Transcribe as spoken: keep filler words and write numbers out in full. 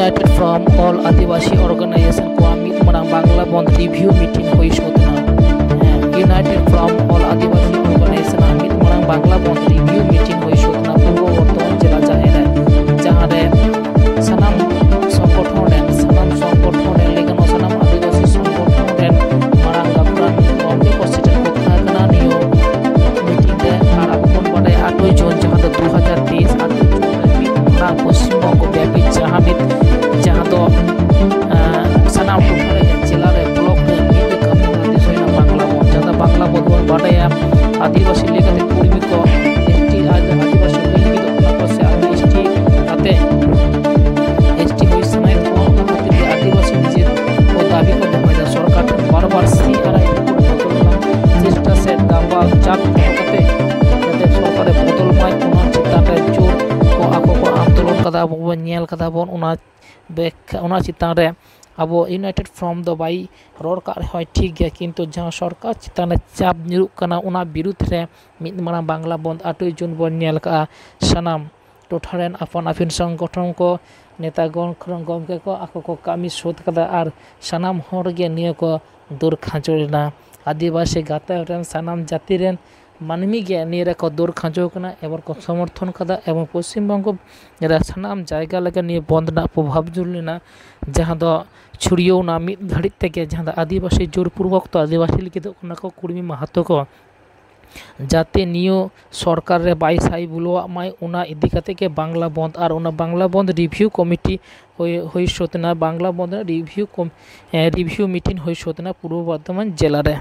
United from All Adivasi Organization ᱠᱚᱣᱟᱜ ᱢᱤᱫ ᱢᱟᱨᱟᱝ ᱵᱟᱝᱞᱟ ᱵᱚᱱᱫ ᱨᱤᱵᱷᱤᱭᱩ ᱢᱤᱴᱤᱝ ᱦᱩᱭ ᱥᱟᱹᱛ ᱮᱱᱟ᱾ United from All Adivasi Organization ᱟᱜ ᱢᱤᱫ ᱢᱟᱨᱟᱝ ᱵᱟᱝᱞᱟ ᱵᱚᱱᱫ ᱨᱤᱵᱷᱤᱭᱩ ᱢᱤᱴᱤᱝ ᱦᱩᱭ ᱥᱟᱹᱛ ᱮᱱᱟ ᱯᱩᱨᱵᱚ ᱵᱚᱨᱫᱷᱚᱢᱟᱱ ᱡᱮᱞᱟ ᱡᱟᱦᱮᱨ ᱨᱮ, ᱡᱟᱦᱟᱸ ᱨᱮ ᱥᱟᱱᱟᱢ ᱥᱚᱝᱜᱚᱴᱷᱚᱱ ᱨᱮᱱ ᱥᱟᱱᱟᱢ ᱥᱚᱝᱜᱚᱴᱷᱚᱱ ᱨᱮᱱ ᱞᱟᱹᱭ ᱜᱟᱱᱚᱜᱼᱟ ᱥᱟᱱᱟᱢ ᱟᱹᱫᱤᱵᱟᱹᱥᱤ ᱥᱚᱝᱜᱚᱴᱷᱚᱱ ᱨᱮᱱ ᱢᱟᱨᱟᱝ ᱜᱟᱹᱠᱷᱩᱲᱟᱱ ᱜᱚᱢᱠᱮ ᱠᱚ ᱥᱮᱴᱮᱨ ᱠᱚ ᱛᱟᱦᱮᱸ ᱠᱟᱱᱟ ᱱᱤᱭᱟᱹ ᱢᱤᱴᱤᱝ ᱨᱮ᱾ ᱟᱨ ᱟᱵᱚ ᱵᱚᱱ ᱵᱟᱰᱟᱭᱟ ᱟᱴᱷᱨᱚᱭ ᱡᱩᱱ ᱡᱟᱦᱟᱸ ᱫᱚ ᱫᱩ ᱦᱟᱡᱟᱨ ᱛᱮᱭᱤᱥ ᱟᱴᱷᱨᱚᱭ ᱡᱩᱱ ᱨᱮ ᱢᱤᱫ ᱚᱱᱟ ᱯᱚᱥᱪᱤᱢ ᱵᱚᱝᱜᱚ ᱵᱮᱯᱤ ᱡᱟᱦᱟᱸ ᱢᱤᱫ ᱡᱟᱦᱟᱸ ᱫᱚ ᱥᱟᱱᱟᱢ ᱴᱚᱴᱷᱟ ᱨᱮ ᱡᱮᱞᱟ ᱨᱮ ᱵᱞᱚᱠ ᱨᱮ ᱢᱤᱫ ᱞᱮᱠᱟ ᱫᱤᱥᱚᱢ ᱵᱟᱝᱞᱟ ᱵᱚᱱ ᱡᱟᱦᱟᱸ ᱫᱚ ᱵᱟᱝᱞᱟ ᱵᱚᱱ ᱵᱚᱱ ᱵᱟᱰᱟᱭᱟ ᱟᱹᱫᱤᱵᱟᱹᱥᱤ ᱞᱮᱠᱟᱛᱮ ᱠᱩᱲᱢᱤ ᱠᱚ ᱮᱥ ᱴᱤ ᱟᱨ ᱟᱹᱫᱤᱵᱟᱹᱥᱤ ᱦᱩᱭ ᱞᱟᱹᱜᱤᱫᱚᱜ ᱠᱟᱱᱟ ᱠᱚ ᱥᱮ ᱟᱨ ᱮᱥ ᱴᱤ ᱠᱟᱛᱮ ᱮᱥ ᱴᱤ ᱦᱩᱭ ᱥᱟᱱᱟᱭᱮᱫ ᱠᱚᱣᱟ᱾ ᱚᱱᱟ ᱠᱷᱟᱹᱛᱤᱨ ᱜᱮ ᱟᱹᱫᱤᱵᱟᱹᱥᱤ ᱱᱤᱡᱮᱨ ᱠᱚ ᱫᱟᱹᱵᱤ ᱠᱚ ᱫᱚᱦᱚᱭᱮᱫᱟ ᱥᱚᱨᱠᱟᱨ ᱴᱷᱮᱱ ᱵᱟᱨ ᱵᱟᱨ ᱥᱤ ᱟᱨ ᱟᱭ ᱵᱚᱫᱚᱞ ᱨᱮᱱᱟᱜ ᱪᱮᱥᱴᱟ ᱥᱮ ᱫᱟᱵᱟᱣ ᱪᱟᱯ ᱫᱚᱦᱚ ᱠᱟᱛᱮ ᱡᱟᱛᱮ ᱥᱚᱨᱠᱟᱨᱮ ᱵᱚᱫᱚᱞ ᱢᱟᱭ ᱚᱱᱟ ᱪᱮᱛᱟᱱ ᱨᱮ ᱡᱳᱨ ᱠᱚ ᱟᱠᱚ ᱠᱚ ᱟᱱᱫᱳᱞᱚᱱ ᱠᱟᱫᱟ᱾ ᱟᱵᱚ ᱵᱚᱱ ᱧᱮᱞ ᱠᱟᱫᱟ ᱵᱚᱱ ᱚᱱᱟ ᱵᱮᱠ ᱚᱱᱟ ᱪᱮᱛᱟᱱ ᱨᱮ ᱟᱵᱚ ᱤᱭᱩᱱᱟᱭᱴᱮᱰ ᱯᱷᱨᱚᱱᱴ ᱫᱚ ᱵᱟᱭ ᱨᱚᱲ ᱠᱟᱜ ᱨᱮᱦᱚᱸ ᱴᱷᱤᱠ ᱜᱮᱭᱟ, ᱠᱤᱱᱛᱩ ᱡᱟᱦᱟᱸ ᱥᱚᱨᱠᱟᱨ ᱪᱮᱛᱟᱱ ᱨᱮ ᱪᱟᱯ ᱧᱩᱨᱩᱜ ᱠᱟᱱᱟ ᱚᱱᱟ ᱵᱤᱨᱩᱫᱽ ᱨᱮ ᱢᱤᱫ ᱢᱟᱨᱟᱝ ᱵᱟᱝᱞᱟ ᱵᱚᱱᱫ ᱟᱴᱷᱨᱚᱭ ᱡᱩᱱ ᱵᱚᱱ ᱧᱮᱞ ᱠᱟᱜᱼᱟ᱾ ᱥᱟᱱᱟᱢ ᱴᱚᱴᱷᱟ ᱨᱮᱱ ᱟᱯᱟᱱ ᱟᱹᱯᱤᱱ ᱥᱚᱝᱜᱚᱴᱷᱚᱱ ᱠᱚ ᱱᱮᱛᱟ ᱜᱚᱢᱠᱮ ᱠᱚ ᱟᱠᱚ ᱠᱚ ᱠᱟᱹᱢᱤ ᱥᱟᱹᱛ ᱠᱟᱫᱟ ᱟᱨ ᱥᱟᱱᱟᱢ ᱦᱚᱲ ᱜᱮ ᱱᱤᱭᱟᱹ ᱠᱚ ᱫᱩᱨ ᱠᱷᱟᱸᱡᱚ ᱞᱮᱱᱟ᱾ ᱟᱹᱫᱤᱵᱟᱹᱥᱤ ᱜᱟᱛᱟᱠ ᱨᱮᱱ ᱥᱟᱱᱟᱢ ᱡᱟᱹᱛᱤ ᱨᱮᱱ ᱢᱟᱹᱱᱢᱤ ᱜᱮ ᱱᱤᱭᱟᱹ ᱨᱮᱠᱚ ᱫᱩᱨ ᱠᱷᱟᱸᱡᱚ ᱠᱟᱱᱟ ᱮᱵᱚᱝ ᱠᱚ ᱥᱚᱢᱚᱨᱛᱷᱚᱱ ᱠᱟᱫᱟ ᱮᱵᱚᱝ ᱯᱚᱥᱪᱤᱢ ᱵᱚᱝᱜᱚ ᱨᱮ ᱥᱟᱱᱟᱢ ᱡᱟᱭᱜᱟ ᱞᱮᱠᱟ ᱱᱤᱭᱟᱹ ᱵᱚᱱᱫ ᱨᱮᱱᱟᱜ ᱯᱨᱚᱵᱷᱟᱵᱽ ᱧᱩᱨ ᱞᱮᱱᱟ, ᱡᱟᱦᱟᱸ ᱫᱚ ᱪᱷᱩᱲᱭᱟᱹᱣ ᱮᱱᱟ ᱢᱤᱫ ᱜᱷᱟᱹᱲᱤᱡ ᱛᱮᱜᱮ, ᱡᱟᱦᱟᱸ ᱫᱚ ᱟᱹᱫᱤᱵᱟᱹᱥᱤ ᱡᱳᱨᱯᱩᱨᱵᱚᱠ ᱛᱚ ᱟᱹᱫᱤᱵᱟᱹᱥᱤ ᱞᱟᱹᱜᱤᱫᱚᱜ ᱠᱟᱱᱟ ᱠᱚ ᱠᱩᱲᱢᱤ ᱢᱟᱦᱟᱛᱚ ᱠᱚ, ᱡᱟᱛᱮ ᱱᱤᱭᱟᱹ ᱥᱚᱨᱠᱟᱨ ᱨᱮ ᱵᱟᱭ ᱥᱟᱭ ᱵᱩᱞᱟᱹᱣᱟᱜ ᱢᱟᱭ, ᱚᱱᱟ ᱤᱫᱤ ᱠᱟᱛᱮ ᱜᱮ ᱵᱟᱝᱞᱟ ᱵᱚᱱᱫ ᱟᱨ ᱚᱱᱟ ᱵᱟᱝᱞᱟ ᱵᱚᱱᱫ ᱨᱤᱵᱷᱤᱭᱩ ᱠᱚᱢᱤᱴᱤ ᱦᱩᱭ ᱦᱩᱭ ᱥᱟᱹᱛ ᱮᱱᱟ᱾ ᱵᱟᱝᱞᱟ ᱵᱚᱱᱫ ᱨᱮᱱᱟᱜ ᱨᱤᱵᱷᱤᱭᱩ ᱠᱚᱢ ᱨᱤᱵᱷᱤᱭᱩ ᱢᱤᱴᱤᱝ ᱦᱩᱭ ᱥᱟᱹᱛ ᱮᱱᱟ ᱯᱩᱨᱵᱚ ᱵᱚᱨᱫᱷᱚᱢᱟᱱ ᱡᱮᱞᱟ ᱨᱮ᱾